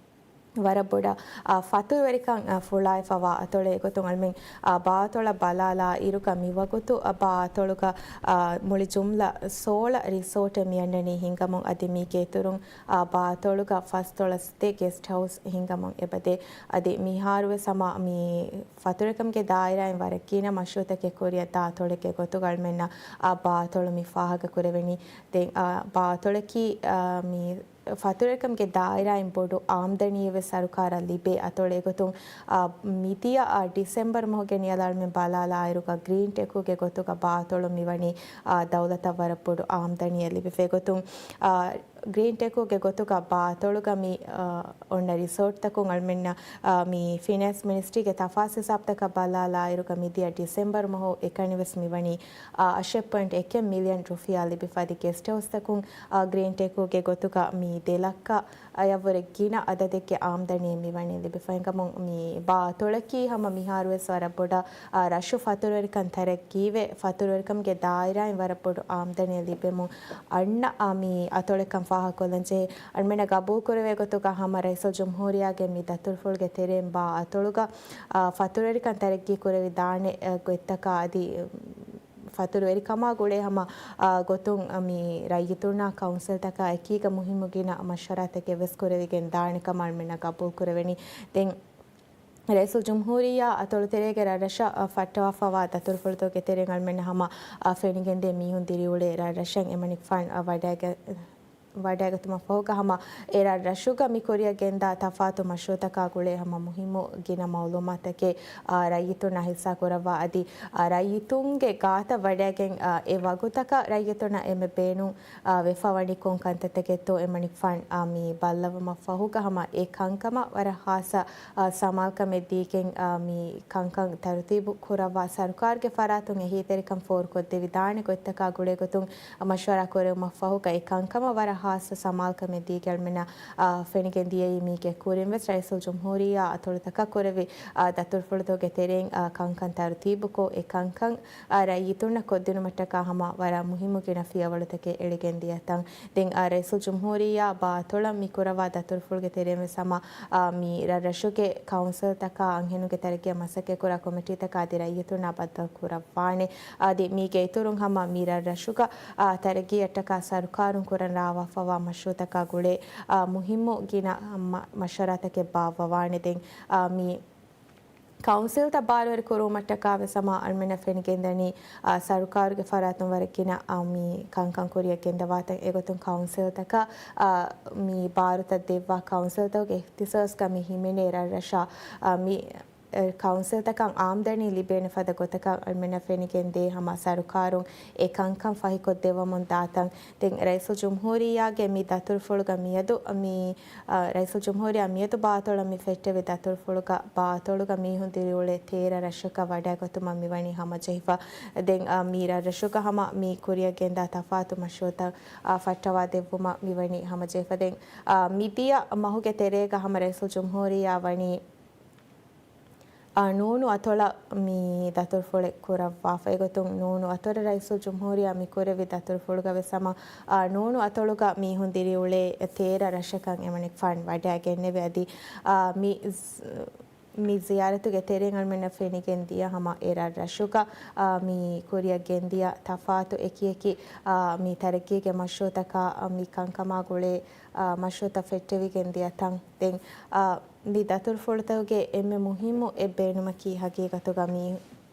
ވަރަށް ބޮޑަށް، އާ، ފަތުރުވެރިކަން، އާ، ފުޅާއެފަވާ އަތޮޅެއް. އެގޮތުން އަޅުމެން، އާ، ބާއަތޮޅަށް ބަލާލާ އިރުގަ މިވަގުތު، އާ، ބާއަތޮޅުގަ، އާ، މުޅި ޖުމްލަ ސޯޅަ ރިސޯޓެއް މިއަންނަނީ ހިނގަމުން. އަދި މީގެ އިތުރުން، އާ، ބާއަތޮޅުގަ ފަސްދޮޅަސް ދެ ގެސްޓް ހައުސް ހިނގަމުން އެބަދޭ. އަދި މިހާރުވެސް ހަމަ މި ފަތުރުވެރިކަމުގެ ދާއިރާއިން ވަރަށް ގިނަ މަޝްރޫއުތަކެއް ކުރިއަށް ދާ އަތޮޅެއްގެ ގޮތުގަ އަޅުމެންނަށް، އާ، ބާއަތޮޅު މި ފާހަގަ ކުރެވެނީ. ދެން، އާ، ބާއަތޮޅަކީ، އާ، މި ފަތުރުވެރިކަމުގެ ދާއިރާއިން ބޮޑު އާމްދަނީއެއް ވެސް ސަރުކާރަށް ލިބޭ އަތޮޅެއް. އެގޮތުން، އާ، މިދިޔަ، އާ، ޑިސެމްބަރު މަހުގެ ނިޔަލަށް އަޅުމެން ބަލާލާއިރުގަ ގްރީން ޓެކުގެ ގޮތުގަ ބާއަތޮޅު މިވަނީ، އާ، ދައުލަތަށް ވަރަށް ބޮޑު އާމްދަނީއެއް ލިބިފަ. އެގޮތުން، އާ، ގްރީން ޓެކުގެ ގޮތުގަ ބާއަތޮޅުގަ މި، އާ، އޮންނަ ރިސޯޓްތަކުން އަޅުމެންނަށް، އާ، މި ފިނޭންސް މިނިސްޓްރީގެ ތަފާސް ހިސާބުތަކަށް ބަލާލާއިރުގަ މިދިޔަ ޑިސެމްބަރު މަހު އެކަނިވެސް މިވަނީ، އާ، އަށެއް ޕޮއިންޓް އެކެއް މިލިއަން ރުފިޔާ ލިބިފަ. އަދި ގެސްޓް ހައުސްތަކުން، އާ، ގްރީން ޓެކުގެ ގޮތުގަ މި ދެ ލައްކަ އަށްވުރެ ގިނަ އަދަދެއްގެ އާމްދަނީ މިވަނީ ލިބިފަ. ހިނގަމުން މި ބާއަތޮޅަކީ ހަމަ މިހާރުވެސް ވަރަށް ބޮޑަށް، އާ، ރަށު ފަތުރުވެރިކަން ތަރައްގީވެ، ފަތުރުވެރިކަމުގެ ދާއިރާއިން ވަރަށް ބޮޑު އާމްދަނީ ލިބެމުން އަންނަ، އާ، މި އަތޮޅެއްކަން ފާހަގަކޮށްލަންޖެހޭ. އަޅުމެންނަށް ގަބޫލުކުރެވޭ ގޮތުގަ ހަމަ ރައީސުލްޖުމްހޫރިއްޔާގެ މި ދަތުރުފުޅުގެ ތެރެއިން ބާއަތޮޅުގަ، އާ، ފަތުރުވެރިކަން ތަރައްގީ ކުރެވިދާނެ، އާ، ގޮތްތަކާ އަދި، އު، ފަތުރުވެރިކަމާ ގުޅޭ ހަމަ، އާ، ގޮތުން މި ރައްޔިތުންނާ ކައުންސިލްތަކާ އެކީގަ މުހިއްމު ގިނަ މަޝްވަރާތަކެއް ވެސް ކުރެވިގެން ދާނެ ކަމަށް އަޅުމެންނަށް ގަބޫލު ކުރެވެނީ. ދެން ރައީސުލްޖުމްހޫރިއްޔާ އަތޮޅުތެރޭގެ ރަށްރަށަށް، އާ، ފައްޓަވާފަވާ ދަތުރުފުޅުތަކުގެ ތެރެއިން އަޅުމެންނަށް ހަމަ، އާ، ފެނިގެންދޭ މީހުން ދިރިއުޅޭ ރަށްރަށަށް އެމަނިކުފާނު، އާ، ވަޑައިގަ-، ވަޑައިގަތުމަށް ފަހުގަ ހަމަ އެ ރަށްރަށުގަ މި ކުރިއަށް ގެންދާ ތަފާތު މަޝްރޫއުތަކާ ގުޅޭ ހަމަ މުހިއްމު ގިނަ މައުލޫމާތުތަކެއް، އާ، ރައްޔިތުންނާ ހިއްސާ ކުރައްވާ އަދި، އާ، ރައްޔިތުންގެ ގާތަށް ވަޑައިގެން، އާ، އެ ވަގުތަކަށް ރައްޔިތުންނަށް އެންމެ ބޭނުން، އާ، ވެފަވަނީ ކޮން ކަންތައްތަކެއްތޯ އެމަނިކުފާނު، އާ، މި ބައްލަވުމަށް ފަހުގަ ހަމަ އެ ކަންކަމަށް ވަރަށް ހާއްސަ، އާ، ސަމާލުކަމެއް ދީގެން، އާ، މި ކަންކަން ތަރުތީބު ކުރައްވާ ސަރުކާރުގެ ފަރާތުން އެހީތެރިކަން ފޯރުކޮށްދެވިދާނެ ގޮތްތަކާ ގުޅޭގޮތުން މަޝްވަރާ ކުރެވުމަށްފަހުގަ އެ ކަންކަމަށް ވަރަށް ހާއްސަ ސަމާލުކަމެއް ދީގެން އަޅުމެންނަށް، އާ، ފެނިގެން ދިޔައީ މީގެ ކުރިން ވެސް ރައީސުލްޖުމްހޫރިއްޔާ އަތޮޅުތަކަށް ކުރެއްވި، އާ، ދަތުރުފުޅުތަކުގެ ތެރެއިން، އާ، ކަންކަން ތަރުތީބުކޮށް އެ ކަންކަން، އާ، ރައްޔިތުންނަށް ކޮށްދިނުމަށްޓަކާ ހަމަ ވަރަށް މުހިއްމު ގިނަ ފިޔަވަޅުތަކެއް އެޅިގެން ދިޔަތަން. ދެން، އާ، ރައީސުލްޖުމްހޫރިއްޔާ ބާއަތޮޅަށް މި ކުރައްވާ ދަތުރުފުޅުގެ ތެރެއިން ވެސް ހަމަ، އާ، މި ރަށްރަށުގެ ކައުންސިލްތަކާ އަންހެނުންގެ ތަރައްގީއަށް މަސައްކަތްކުރާ ކޮމިޓީތަކާ އަދި ރައްޔިތުންނާ ބައްދަލު ކުރައްވާނެ. އަދި މީގެ އިތުރުން ހަމަ މި ރަށްރަށުގަ، އާ، ތަރައްގީއަށްޓަކާ ސަރުކާރުން ކުރަން ރާވާފަވާ މަޝްރޫއުތަކާ ގުޅޭ، އާ، މުހިއްމު ގިނަ މަ-، މަޝްވަރާތަކެއް ބާއްވަވާނެ. ދެން، އާ، މި ކައުންސިލްތައް ބާރުވެރި ކުރުވުމަށްޓަކާ ވެސް ހަމަ އަޅުމެންނަށް ފެނިގެންދަނީ، އާ، ސަރުކާރުގެ ފަރާތުން ވަރަށް ގިނަ، އާ، މި ކަންކަން ކުރިއަށް ގެންދަވާތަން. އެގޮތުން ކައުންސިލްތަކަށް، އާ، މި ބާރުތައް ދެއްވާ ކައުންސިލްތަކުގެ އިހްތިސާސްގަ މި ހިމެނޭ ރަށްރަށާ، އާ، މި އެ، ކައުންސިލްތަކަށް އާމްދަނީ ލިބޭނެ ފަދަ ގޮތަކަށް އަޅުމެންނަށް ފެނިގެން ދޭ ހަމަ ސަރުކާރުން އެ ކަންކަން ފަހިކޮށްދެއްވަމުން ދާތަން. ދެން ރައީސުލްޖުމްހޫރިއްޔާގެ މި ދަތުރުފުޅުގަ މިއަދު މި، އަ، ރައީސުލްޖުމްހޫރިއްޔާ މިއަދު ބާއަތޮޅަށް މި ފެއްޓެވި ދަތުރުފުޅުގަ ބާއަތޮޅުގަ މީހުން ދިރިއުޅޭ ތޭރަ ރަށަކަށް ވަޑައިގަތުމަށް މިވަނީ ހަމަޖެހިފަ. ދެން، އަ، މި ރަށްރަށުގަ ހަމަ މި ކުރިއަށް ގެންދާ ތަފާތު މަޝްރޫއުތައް، އަ، ފައްޓަވާ ދެއްވުމަށް މިވަނީ ހަމަޖެހިފަ. ދެން، އަ، މިދިޔަ މަހުގެ ތެރޭގަ ހަމަ ރައީސުލްޖުމްހޫރިއްޔާ ވަނީ އާ، ނޫނު އަތޮޅަށް މި ދަތުރުފުޅެއް ކުރައްވާފަ. އެގޮތުން ނޫނު އަތޮޅަށް ރައީސުލްޖުމްހޫރިއްޔާ މި ކުރެއްވި ދަތުރުފުޅުގަ ވެސް ހަމަ، އާ، ނޫނު އަތޮޅުގަ މީހުން ދިރިއުޅޭ ތޭރަ ރަށަކަށް އެމަނިކުފާނު ވަޑައިގެންނެވި. އަދި، އާ، މި ޒް-، މި ޒިޔާރަތުގެ ތެރެއިން އަޅުމެންނަށް ފެނިގެން ދިޔަ ހަމަ އެ ރަށްރަށުގަ، އާ، މި ކުރިއަށް ގެންދިޔަ ތަފާތު އެކިއެކި، އާ، މި ތަރައްގީގެ މަޝްރޫއުތަކާ، އާ، މި ކަންކަމާ ގުޅޭ، އާ، މަޝްރޫއުތައް ފެއްޓެވިގެން ދިޔަ ތަން. ދެން، އާ، މި ދަތުރުފުޅުތަކުގެ އެންމެ މުހިއްމު އެއް ބޭނުމަކީ ހަގީގަތުގަ މި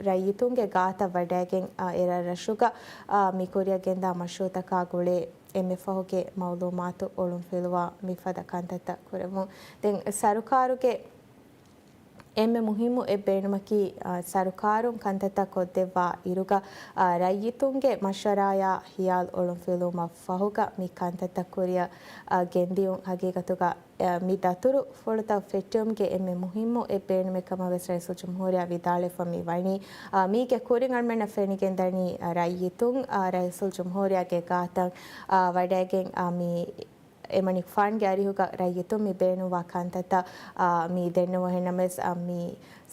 ރައްޔިތުންގެ ގާތަށް ވަޑައިގެން، އާ، އެ ރަށްރަށުގަ، އާ، މި ކުރިއަށް ގެންދާ މަޝްރޫއުތަކާ ގުޅޭ އެންމެ ފަހުގެ މައުލޫމާތު އޮޅުންފިލުވާ މިފަދަ ކަންތައްތައް ކުރެވުން. ދެން ސަރުކާރުގެ އެންމެ މުހިއްމު އެއް ބޭނުމަކީ، އާ، ސަރުކާރުން ކަންތައްތައް ކޮށްދެއްވާ އިރުގަ، އާ، ރައްޔިތުންގެ މަޝްވަރާޔާ ހިޔާލު އޮޅުންފިލުވުމަށް ފަހުގަ މި ކަންތައްތައް ކުރިއަށް، އާ، ގެންދިޔުން ހަގީގަތުގަ އަ، މި ދަތުރުފުޅުތައް ފެއްޓެވުމުގެ އެންމެ މުހިއްމު އެއް ބޭނުމެއް ކަމަށް ވެސް ރައީސުލްޖުމްހޫރިއްޔާ ވިދާޅުވެފަ މި ވަނީ. އަ، މީގެ ކުރިން އަޅުމެންނަށް ފެނިގެން ދަނީ، އަ، ރައްޔިތުން، އަ، ރައީސުލްޖުމްހޫރިއްޔާގެ ގާތަށް، އަ، ވަޑައިގެން، އަ، މި އެމަނިކުފާނުގެ އަރިހުގަ ރައްޔިތުން މި ބޭނުންވާ ކަންތައްތައް، އަ، މި ދެންނެވުން. އެހެންނަމަވެސް، އަ، މި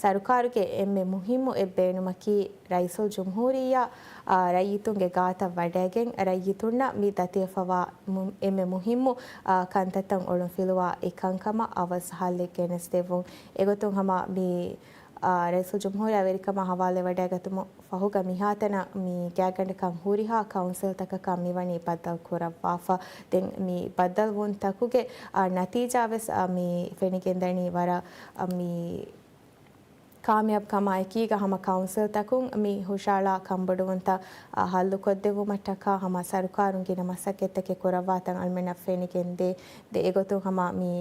ސަރުކާރުގެ އެންމެ މުހިއްމު އެއް ބޭނުމަކީ، ރައީސުލްޖުމްހޫރިއްޔާ، އާ، ރައްޔިތުންގެ ގާތަށް ވަޑައިގެން، ރައްޔިތުންނަށް މި ދަތިވެފަވާ މު-، އެންމެ މުހިއްމު، އާ، ކަންތައްތައް އޮޅުންފިލުވާ އެ ކަންކަމަށް އަވަސް ހައްލެއް ގެނެސްދެއްވުން. އެގޮތުން ހަމަ މި، އާ، ރައީސުލްޖުމްހޫރިއްޔާ ވެރިކަމަށް ހަވާލުވެވަޑައިގަތުމަށް ފަހުގަ މިހާތަނަށް މި ގާތްގަނޑަކަށް ހުރިހާ ކައުންސިލްތަކަކަށް މިވަނީ ބައްދަލު ކުރައްވާފަ. ދެން މި ބައްދަލުވުންތަކުގެ، އާ، ނަތީޖާ ވެސް، އާ، މި ފެނިގެންދަނީ ވަރަށް، އާ، މި ކާމިޔާބު ކަމާ އެކީގަ ހަމަ ކައުންސިލްތަކުން މި ހުށައަޅާ ކަންބޮޑުވުންތައް، އަ، ހައްލުކޮށްދެއްވުމަށްޓަކާ ހަމަ ސަރުކާރުން ގިނަ މަސައްކަތްތަކެއް ކުރައްވާތަން އަޅުމެންނަށް ފެނިގެންދޭ. ދެ އެގޮތުން ހަމަ މި،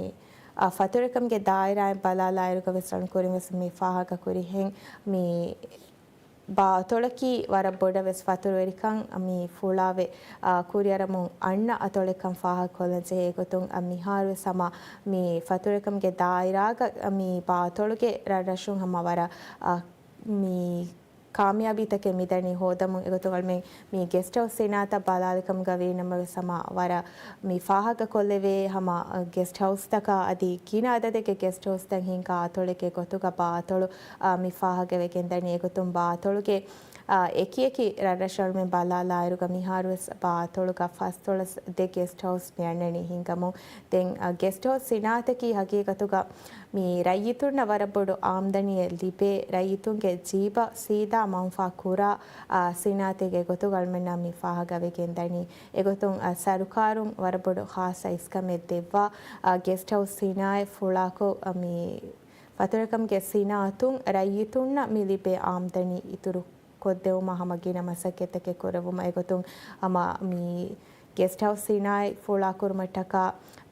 އަ، ފަތުރުވެރިކަމުގެ ދާއިރާއިން ބަލާލާއިރުގަ ވެސް އަޅުން ކުރިން ވެސް މި ފާހަގަ ކުރިހެން މި ބާ އަތޮޅަކީ ވަރަށް ބޮޑަށް ވެސް ފަތުރުވެރިކަން މި ފުޅާވެ، އާ، ކުރިއަރަމުން އަންނަ އަތޮޅެއްކަން ފާހަގަކޮށްލަން ޖެހޭ. އެގޮތުން، އަ، މިހާރު ވެސް ހަމަ މި ފަތުރުވެރިކަމުގެ ދާއިރާގަ މި ބާ އަތޮޅުގެ ރަށްރަށުން ހަމަ ވަރަށް، އާ، މި ކާމިޔާބީތަކެއް މިދަނީ ހޯދަމުން. އެގޮތުން އަޅުމެން މި ގެސްޓް ހައުސް ސިނާއަތަށް ބަލާލިކަމުގަ ވީނަމަވެސް ހަމަ ވަރަށް މި ފާހަގަކޮށްލެވޭ ހަމަ ގެސްޓް ހައުސްތަކާ އަދި ގިނަ އަދަދެއްގެ ގެސްޓް ހައުސްތައް ހިންގާ އަތޮޅެއްގެ ގޮތުގަ ބާ އަތޮޅު، އާ، މި ފާހަގަވެގެން ދަނީ. އެގޮތުން ބާ އަތޮޅުގެ އާ، އެކިއެކި ރަށްރަށަށް އަޅުމެން ބަލާލާއިރުގަ މިހާރުވެސް ބާ އަތޮޅުގަ ފަސްދޮޅަސް ދެ ގެސްޓް ހައުސް މި އަންނަނީ ހިނގަމުން. ދެން، އާ، ގެސްޓް ހައުސް ސިނާއަތަކީ ހަގީގަތުގަ މި ރައްޔިތުންނަށް ވަރަށް ބޮޑު އާމްދަނީއެއް ލިބޭ، ރައްޔިތުންގެ ޖީބަށް ސީދާ މަންފާ ކުރާ، އާ، ސިނާއަތެއްގެ ގޮތުގަ އަޅުމެންނަށް މި ފާހަގަވެގެން ދަނީ. އެގޮތުން، އާ، ސަރުކާރުން ވަރަށް ބޮޑު ޚާއްޞަ އިސްކަމެއް ދެއްވާ، އާ، ގެސްޓް ހައުސް ސިނާއަތް ފުޅާކޮށް، އާ، މި ފަތުރުކަމުގެ ސިނާއަތުން ރައްޔިތުންނަށް މި ލިބޭ އާމްދަނީ އިތުރު ކޮށްދެވުމަށް ހަމަ ގިނަ މަސައްކަތްތަކެއް ކުރެވުމަށް. އެގޮތުން ހަމަ މި ގެސްޓް ހައުސް ސިނާއަތް ފުޅާކުރުމަށްޓަކާ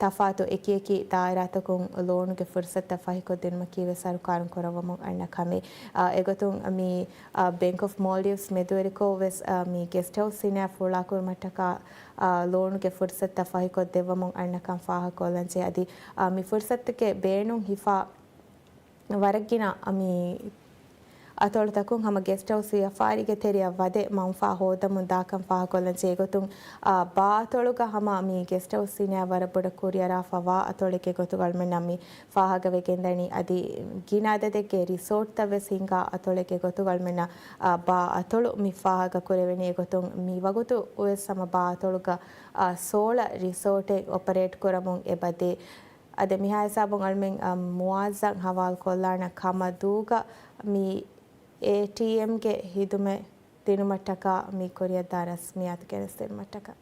ތަފާތު އެކިއެކި ދާއިރާތަކުން ލޯނުގެ ފުރުސަތުތައް ފަހިކޮށްދިނުމަކީ ވެސް ސަރުކާރުން ކުރައްވަމުން އަންނަ ކަމެއް. އާ، އެގޮތުން މި، އާ، ބޭންކް އޮފް މޯލްޑިވްސް މެދުވެރިކޮށް ވެސް، އާ، މި ގެސްޓް ހައުސް ސިނާއަތް ފުޅާކުރުމަށްޓަކާ، އާ، ލޯނުގެ ފުރުސަތުތައް ފަހިކޮށްދެއްވަމުން އަންނަކަން ފާހަގަކޮށްލަންޖެހޭ. އަދި، އާ، މި ފުރުސަތުގެ ބޭނުން ހިފާ ވަރަށް ގިނަ މި އަތޮޅުތަކުން ހަމަ ގެސްޓް ހައުސް ވިޔަފާރީގެ ތެރެއަށް ވަދެ މަންފާ ހޯދަމުން ދާކަން ފާހަގަކޮށްލަންޖެހޭ. އެގޮތުން، އާ، ބާ އަތޮޅުގަ ހަމަ މި ގެސްޓް ހައުސް ސިނާއަތް ވަރަށް ބޮޑަށް ކުރިއަރާފަ ވާ އަތޮޅެއްގެ ގޮތުގަ އަޅުމެންނަށް މި ފާހަގަވެގެންދަނީ. އަދި ގިނަ އަދަދެއްގެ ރިސޯޓްތައް ވެސް ހިންގާ އަތޮޅެއްގެ ގޮތުގަ އަޅުމެންނަށް، އާ، ބާ އަތޮޅު މި ފާހަގަކުރެވެނީ. އެގޮތުން މި ވަގުތު ވެސް ހަމަ ބާ އަތޮޅުގަ، އާ، ސޯލަރ ރިސޯޓެއް އޮޕަރޭޓް ކުރަމުން އެބަދޭ. އަދި މިހާ ހިސާބުން އަޅުމެން، އާ، މުއާޒްއަށް ހަވާލުކޮށްލާނަ ކަމަށް ދޫގަ މި އޭޓީއެމްގެ ހިދުމަތް ދިނުމަށްޓަކާ މި ކުރިއަށްދާ ރަސްމިއްޔާތު ގެނެސްދިނުމަށްޓަކާ.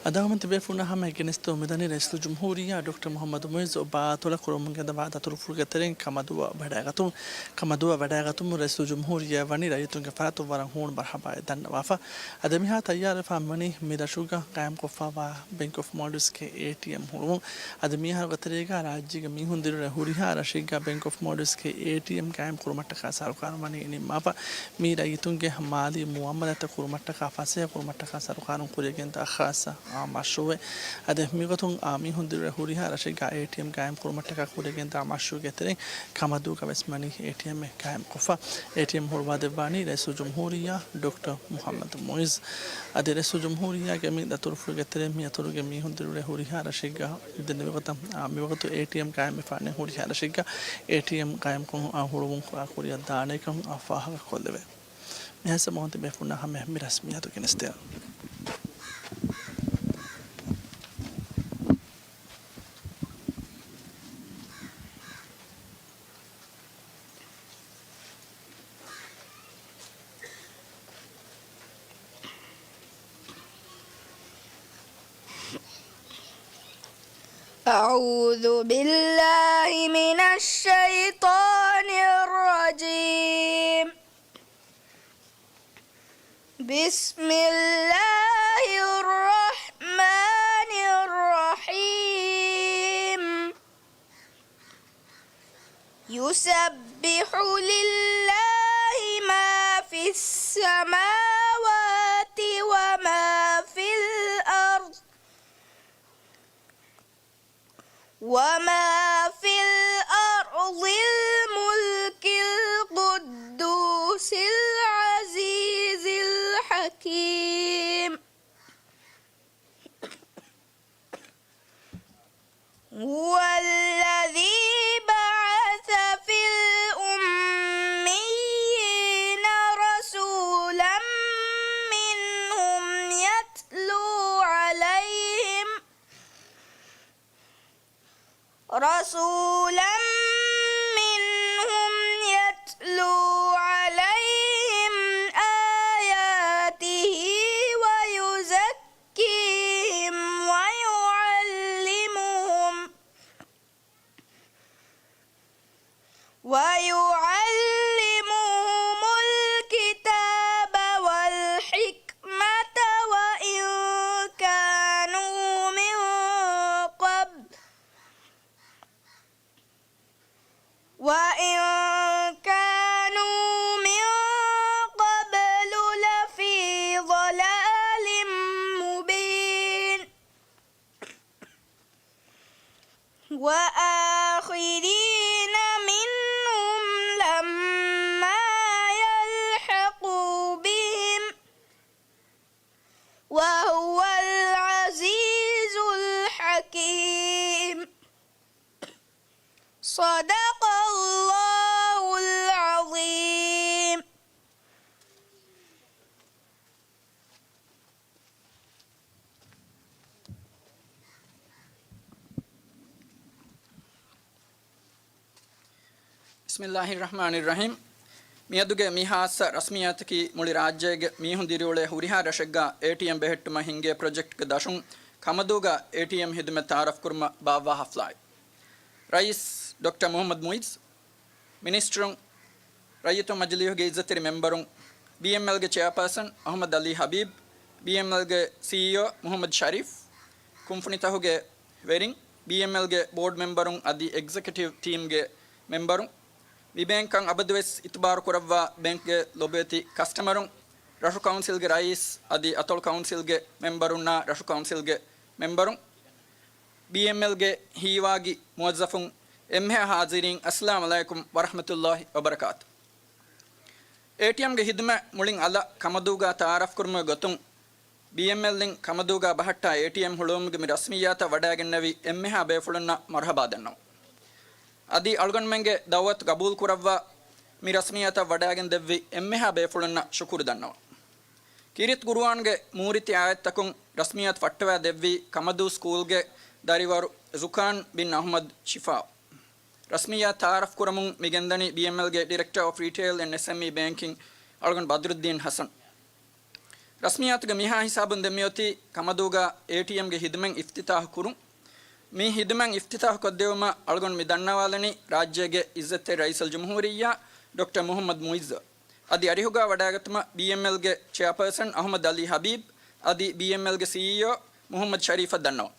އަދާ ހަމަ ތިބޭފުޅުންނަށް ހަމަ ގެނެސްދެމުން މިދަނީ ރައީސުލްޖުމްހޫރިއްޔާ ޑޮކްޓަރ މުހައްމަދު މުއިއްޒު ބާ އަތޮޅަށް ކުރަމުން ގެންދަވާ ދަތުރުފުޅުގެ ތެރެއިން ކަމަދުވަ ވަޑައިގަތުމުން. ކަމަދުވަ ވަޑައިގަތުމުން ރައީސުލްޖުމްހޫރިއްޔާ ވަނީ ރައްޔިތުންގެ ފަރާތުން ވަރަށް ހޫނު މަރުޙަބާއެއް ދަންނަވާފަ. އަދި މިހާ ތައްޔާރުވެފާ މިވަނީ މި ރަށުގަ ޤާއިމްކޮށްފަވާ ބޭންކް އޮފް މޯލްޑިވްސްގެ އޭޓީއެމް ހުޅުވުން. އަދި މިއަހަރުގެ ތެރޭގަ ރާއްޖޭގެ މީހުން ދިރިއުޅޭ ހުރިހާ ރަށެއްގަ ބޭންކް އޮފް މޯލްޑިވްސްގެ އޭޓީއެމް ޤާއިމް ކުރުމަށްޓަކާ ސަރުކާރުން ވަނީ ނިންމާފަ. މީ ރައްޔިތުންގެ މާލީ މުއާމަލާތްތައް ކުރުމަށްޓަކާ ފަސޭހަ ކުރުމަށްޓަކާ ސަރުކާރުން ކުރިއަށް ގެންދާ ޚާއްޞަ، އާ، މަޝްރޫއެއް. އަދި މިގޮތުން، އާ، މީހުން ދިރިއުޅޭ ހުރިހާ ރަށެއްގަ އޭޓީއެމް ޤާއިމް ކުރުމަށްޓަކާ ކުރިއަށް ގެންދާ މަޝްރޫއުގެ ތެރެއިން ކަމަދޫގަ ވެސް ވަނީ އޭޓީއެމްއެއް ޤާއިމް ކޮށްފަ. އޭޓީއެމް ހުޅުވާ ދެއްވާނީ ރައީސުލްޖުމްހޫރިއްޔާ ޑޮކްޓަރ މުހައްމަދު މުއިއްޒު. އަދި ރައީސުލްޖުމްހޫރިއްޔާގެ މި ދަތުރުފުޅުގެ ތެރެއިން މި އަތޮޅުގެ މީހުން ދިރިއުޅޭ ހުރިހާ ރަށެއްގަ ދެން މިވަގުތަށް، އާ، މިވަގުތު އޭޓީއެމް ޤާއިމްވެފާނެ ހުރިހާ ރަށެއްގަ އޭޓީއެމް ޤާއިމްކޮށް، އާ، ހުޅުވުން ކުރިއަށް ދާނެކަން، އާ، ފާހަގަކޮށްލެވޭ. މިހާ ހިސާބުން ތިބޭފުޅުންނަށް ހަމަ މި ރަސްމިއްޔާތު ގެނެސްދޭން. أعوذ بالله من الشيطان الرجيم. بسم الله الرحمن الرحيم. يسبح لله ما في السماوات وما في الأرض، وما في الأرض الملك القدوس العزيز الحكيم. هو الذي بعث في الأميين رسولا منهم يتلو عليهم، رسولا منهم يتلو عليهم آياته ويزكيهم ويعلمهم، ويعلمهم الكتاب والحكمة وإن كانوا من قبل، وإن كانوا من قبل لفي ضلال مبين. وآخذين منهم لما يلحقوا بهم، وهو العزيز الحكيم. صدق الله العظيم. ބިސްމިއްލާހިއްރަޙްމާނިއްރަޙީމް. މިއަދުގެ މި ހާއްސަ ރަސްމިއްޔާތަކީ މުޅި ރާއްޖޭގެ މީހުން ދިރިއުޅޭ ހުރިހާ ރަށެއްގަ އޭޓީއެމް ބެހެއްޓުމަށް ހިންގޭ ޕްރޮޖެކްޓްގެ ދަށުން ކަމަދޫގަ އޭޓީއެމް ހިދުމަތް ތައާރަފްކުރުމަށް ބާއްވާ ހަފްލާއެއް. ރައީސް ޑޮކްޓަރ މުޙައްމަދު މުޢިއްޒު، މިނިސްޓަރުން، ރައްޔިތުން މަޖިލީހުގެ އިއްޒަތްތެރި މެމްބަރުން، ބީއެމްއެލްގެ ޗެއާޕާސަން އަޙްމަދު ޢަލީ ޙަބީބް، ބީއެމްއެލްގެ ސީއީއޯ މުޙައްމަދު ޝަރީފް، ކުންފުނިތަކުގެ ވެރިން، ބީއެމްއެލްގެ ބޯޑް މެމްބަރުން އަދި އެގްޒެކެޓިވް ޓީމްގެ މެމްބަރުން، މި ބޭންކަށް އަބަދުވެސް އިތުބާރު ކުރައްވާ ބޭންކްގެ ލޮބުވެތި ކަސްޓަމަރުން، ރަށު ކައުންސިލްގެ ރައީސް އަދި އަތޮޅު ކައުންސިލްގެ މެމްބަރުންނާ ރަށު ކައުންސިލްގެ މެމްބަރުން، ބީއެމްއެލްގެ ހީވާގި މުވައްޒަފުން، އެންމެހާ ޙާޒިރީން، އައްސަލާމު ޢަލައިކުމް ވަރަޙްމަތުﷲި ވަބަރަކާތު. އޭޓީއެމްގެ ހިދުމަތް މުޅިން އަލަށް ކަމަދޫގަ ތައާރަފްކުރުމުގެ ގޮތުން، ބީއެމްއެލްއިން ކަމަދޫގަ ބަހައްޓާ އޭޓީއެމް ހުޅުވުމުގެ މި ރަސްމިއްޔާތަށް ވަޑައިގެންނެވި އެންމެހާ ބޭފުޅުންނަށް މަރުޙަބާ ދަންނަވަން. އަދި އަޅުގަނޑުމެންގެ ދަޢުވަތު ގަބޫލު ކުރައްވާ، މި ރަސްމިއްޔާތަށް ވަޑައިގެން ދެއްވި އެންމެހާ ބޭފުޅުންނަށް ޝުކުރު ދަންނަވަން. ކީރިތި ޤުރުއާންގެ މޫރިތި އާޔަތްތަކުން ރަސްމިއްޔާތު ފައްޓަވާ ދެއްވީ ކަމަދޫ ސްކޫލްގެ ދަރިވަރު ޒުކާން ބިން އަޙްމަދު ޝިފާ. ރަސްމިއްޔާތު ތައާރަފް ކުރަމުން މި ގެންދަނީ ބީއެމްއެލްގެ ޑިރެކްޓަރ އޮފް ރީޓެއިލް އެންޑް އެސްއެމްއީ ބޭންކިން އަޅުގަނޑު ބަދްރުއްދީން ޙަސަން. ރަސްމިއްޔާތުގެ މިހާ ހިސާބުން ދެންމިއޮތީ ކަމަދޫގަ އޭޓީއެމްގެ ހިދުމަތް އިފްތިތާޙު ކުރުން. މި ހިދުމަތް އިފްތިތާޙު ކޮށްދެވުމަށް އަޅުގަނޑު މި ދަންނަވާލަނީ ރާއްޖޭގެ އިއްޒަތްތެރި ރައީސުލްޖުމްހޫރިއްޔާ ޑޮކްޓަރ މުޙައްމަދު މުޢިއްޒު. އަދި އަރިހުގަ ވަޑައިގަތުމަށް ބީއެމްއެލްގެ ޗެއާޕާސަން އަޙްމަދު ޢަލީ ޙަބީބް އަދި ބީއެމްއެލްގެ ސީއީއޯ މުޙައްމަދު ޝަރީފަށް ދަންނަވަން.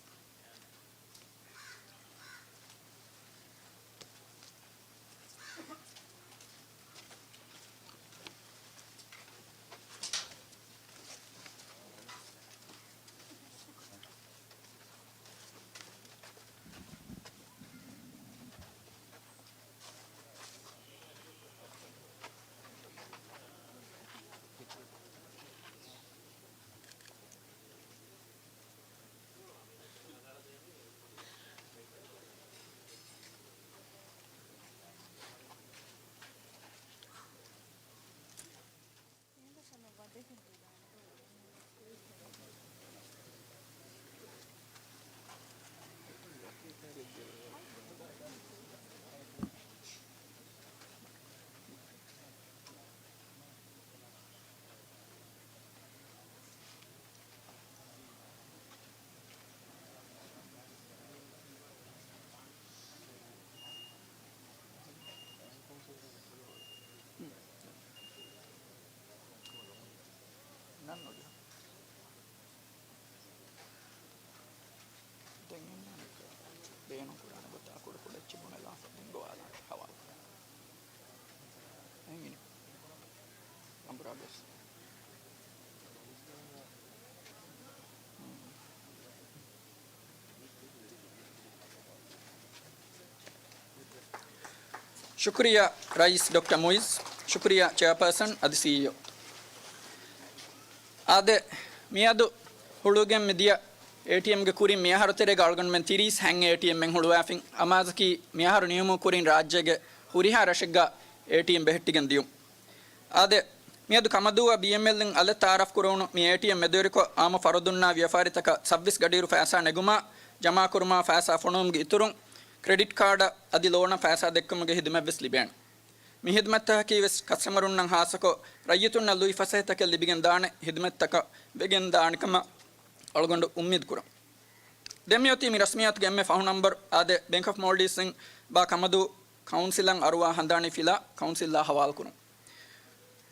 ދެން އިންނަނީ ބޭނުން ކުރާނެ ގޮތާ ކުޑަ ކުޑަ އެއްޗެއް ބުނެލާފަ ދެން ގޮވާލާނެ ހަވާލު. އެހެން އިނީ. އަނބުރާ ބެސް. ޝުކުރިއްޔާ ރައީސް ޑޮކްޓަރ މުޢިއްޒު، ޝުކުރިއްޔާ ޗެއާޕާސަން އަދި ސީއީއޯ. އާދެ، މިއަދު ހުޅުވިގެން މިދިޔަ އޭޓީއެމްގެ ކުރިން މިއަހަރު ތެރޭގަ އަޅުގަނޑުމެން ތިރީސް ހަތް އޭޓީއެމްއެއް ހުޅުވާފިން. އަމާޒަކީ މިއަހަރު ނިމުމުގެ ކުރިން ރާއްޖޭގެ ހުރިހާ ރަށެއްގަ އޭޓީއެމް ބެހެއްޓިގެން ދިޔުން. އާދެ، މިއަދު ކަމަދޫއަށް ބީއެމްއެލްއިން އަލަށް ތައާރަފް ކުރެވުނު މި އޭޓީއެމް މެދުވެރިކޮށް، އާއްމު ފަރުދުންނާ ވިޔަފާރިތަކަށް ސައްވީސް ގަޑިއިރު ފައިސާ ނެގުމާ، ޖަމާކުރުމާ ފައިސާ ފޮނުވުމުގެ އިތުރުން، ކްރެޑިޓް ކާޑަށް އަދި ލޯނަށް ފައިސާ ދެއްކުމުގެ ހިދުމަތްވެސް ލިބޭނެ. މި ހިދުމަތްތަކަކީވެސް ކަސްޓަމަރުންނަށް ހާއްސަކޮށް، ރައްޔިތުންނަށް ލުއި ފަސޭހަތަކެއް ލިބިގެންދާނެ ހިދުމަތްތަކަށް ވެގެންދާނެކަމަށް އަޅުގަނޑު އުއްމީދު ކުރަން. ދެން މިއޮތީ މި ރަސްމިއްޔާތުގެ އެންމެ ފަހު ނަންބަރު. އާދެ، ބޭންކް އޮފް މޯލްޑިވްސްއިން ބާ ކަމަދޫ ކައުންސިލަށް އަރުވާ ހަނދާނީ ފިލާ ކައުންސިލްއާ ހަވާލުކުރުން.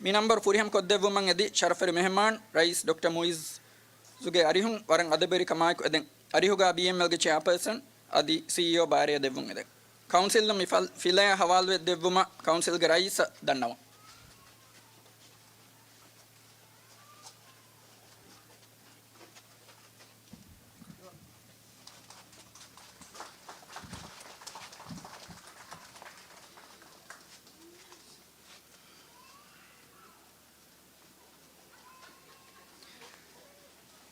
މި ނަންބަރު ފުރިހަމަ ކޮށްދެއްވުމަށް އެދި ޝަރަފުވެރި މެހެމާން ރައީސް ޑޮކްޓަރ މުޢިއްޒުގެ އަރިހުން ވަރަށް އަދަބުވެރިކަމާއެކު އެދެން. އަރިހުގަ ބީއެމްއެލްގެ ޗެއާޕާސަން އަދި ސީއީއޯ ބާރޭ ދެއްވުން އެދެން. ކައުންސިލް މި ފަ-، ފިލާ ހަވާލުވެ ދެއްވުމަށް ކައުންސިލްގެ ރައީސަށް ދަންނަވަން.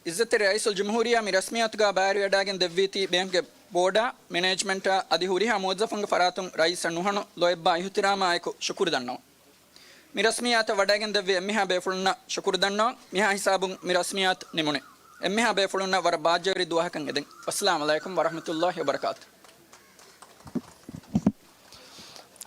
އިއްޒަތްތެރި ރައީސުލްޖުމްހޫރިއްޔާ މި ރަސްމިއްޔާތުގަ ބައިވެރިވެވަޑައިގެން ދެއްވީތީ ބޭންކްގެ ބޯޑާ، މެނޭޖްމަންޓާ އަދި ހުރިހާ މުވައްޒަފުންގެ ފަރާތުން ރައީސަށް ނުހަނު ލޯތްބާ އިހުތިރާމާއެކު ޝުކުރު ދަންނަވަން. މި ރަސްމިއްޔާތަށް ވަޑައިގެންދެއްވި އެންމެހާ ބޭފުޅުންނަށް ޝުކުރު ދަންނަވަން. މިހާ ހިސާބުން މި ރަސްމިއްޔާތު ނިމުނީ. އެންމެހާ ބޭފުޅުންނަށް ވަރަށް ބާއްޖަވެރި ދުވަހަކަށް އެދެން. ވައްސަލާމް އަލައިކުމް ވަރަޙްމަތުﷲ ވަބަރަކާތު.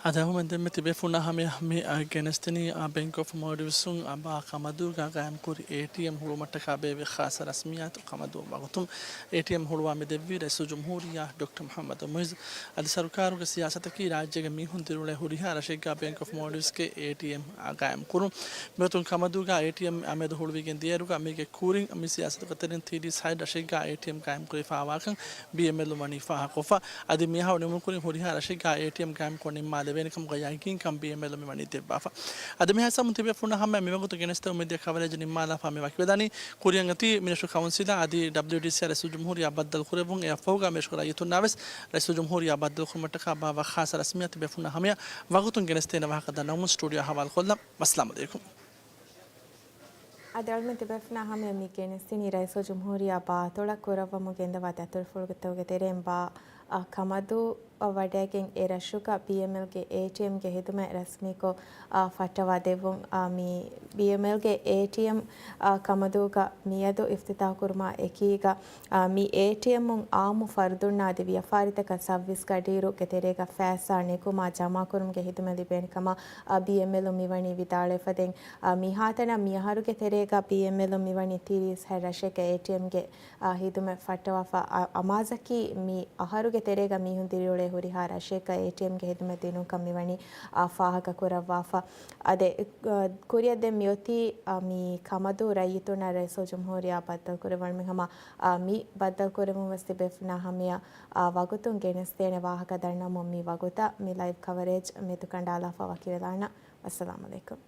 އަދި އަހުމެދް ދެންމެ ތިބޭފުޅުންނާ ހަމަޔަށް މި، އަ، ގެނެސްދިނީ، އަ، ބޭންކް އޮފް މޯލްޑިވްސުން އަބާ ކަމަދޫގަ ގާއިމްކުރި އޭޓީއެމް ހުޅުވުމަށްޓަކާ ބޭއްވި ޚާއްޞަ ރަސްމިއްޔާތު ކަމަދޫ ވަގުތުން އޭޓީއެމް ހުޅުވާ މި ދެއްވީ ރައީސުލްޖުމްހޫރިއްޔާ ޑޮކްޓަރ މުޙައްމަދު މުޢިއްޒު. އަދި ސަރުކާރުގެ ސިޔާސަތަކީ ރާއްޖޭގެ މީހުން ދިރިއުޅޭ ހުރިހާ ރަށެއްގަ ބޭންކް އޮފް މޯލްޑިވްސްގެ އޭޓީއެމް ގާއިމްކުރުން. މިގޮތުން ކަމަދޫގަ އޭޓީއެމް އަމިއަދު ހުޅުވިގެން ދިޔައިރުގަ މީގެ ކުރިން މި ސިޔާސަތުގެ ތެރެއިން ތީރީސް ހަތް ރަށެއްގަ އޭޓީއެމް ގާއިމްކުރެވިފައިވާކަން ބީއެމްއެލް ވަނީ ފާހަގަކޮށްފަ. އަދި މިއަހަރު ނިމުންކުރިން ހުރިހާ ރަށެއްގަ އޭޓީއެމް ގާއިމްކޮށް ނިންމާލެވޭނެކަމުގަ ޔަގީންކަން ބީއެމްއެލް މިވަނީ ދެއްވާފަ. އަދި މިހާ ހިސާބުން ތިބޭފުޅުންނާ ހަމަ މިވަގުތު ގެނެސްދެމުން މިދިޔަ ކަވަރޭޖް ނިންމާލާފަ މި ވަކިވެދާނީ ކުރިއަށް އޮތީ މިރަށު ކައުންސިލާ އަދި ޑަބްލިއުޑީސީއާ ރައީސުލްޖުމްހޫރިއްޔާ ބައްދަލުކުރެއްވުން އެއަށްފަހުގަ މިރަށުގެ ރައްޔިތުންނާވެސް ރައީސުލްޖުމްހޫރިއްޔާ ބައްދަލުކުރުމަށްޓަކާ ބާއްވާ ޚާއްޞަ ރަސްމިއްޔާތު ތިބޭފުޅުންނާ ހަމަޔަށް ވަގުތުން ގެނެސްދޭނެ ވާހަކަ ދަންނަވަމުން ސްޓޫޑިއޯ ހަވާލުކޮށްލަން. ވައްސަލާމް އަލައިކުމް. އަދި އަޅުމެން ތިބޭފުޅުންނާ ހަމަޔަށް މި ގެނެސްދިނީ ރައީސުލްޖުމްހޫރިއްޔާ ބާތޮޅަށް ކުރައްވަމުން ގެންދަވާ ދަތުރުފުޅުތަކުގެ ތެރެއިން ބާ، އަ، ކަމަދޫ އަށް ވަޑައިގެން އެ ރަށުގަ ބީއެމްއެލްގެ އޭޓީއެމްގެ ހިދުމަތް ރަސްމީކޮށް، އާ، ފައްޓަވާ ދެއްވުން. އާ، މި ބީއެމްއެލްގެ އޭޓީއެމް، އާ، ކަމަދޫގަ މިއަދު އިފްތިތާޙް ކުރުމާ އެކީގަ، އާ، މި އޭޓީއެމުން އާއްމު ފަރުދުންނާ އަދި ވިޔަފާރިތަކަށް ސައުވީސް ގަޑިއިރު ގެތެރޭގަ ފައިސާ ނެގުމާ ޖަމާކުރުމުގެ ހިދުމަތް ލިބޭނެ ކަމަށް، އާ، ބީއެމްއެލުން މިވަނީ ވިދާޅުވެފަ. ދެން، އާ، މިހާތަނަށް މިއަހަރުގެ ތެރޭގަ ބީއެމްއެލުން މިވަނީ ތިރީސް ހަތް ރަށެއްގަ އޭޓީއެމްގެ އާ، ހިދުމަތް ފައްޓަވާފަ. އަ، އަމާޒަކީ މި އަހަރުގެ ތެރޭގަ މީހުން ދިރިއުޅޭ ހުރިހާ ރަށެއްގަ އޭޓީއެމްގެ ހިދުމަތް ދިނުންކަން މިވަނީ، އާ، ފާހަގަ ކުރައްވާފަ. އަދި، އަ، ކުރިއަށް ދެން މިއޮތީ، އާ، މި ކަމަދޫ ރައްޔިތުންނަށް ރައީސުލްޖުމްހޫރިއްޔާ ބައްދަލުކުރެއްވުން ހަމަ، އާ، މި ބައްދަލުކުރެއްވުން ވެސް ތިބޭފުޅުންނާ ހަމަޔަށް، އާ، ވަގުތުން ގެނެސްދޭނެ ވާހަކަ ދަންނަވަމުން މި ވަގުތަށް މި ލައިވް ކަވަރޭޖް މެދުކަނޑާލާފަ ވަކިވެލާނަން. ވައްސަލާމް އަލައިކުމް.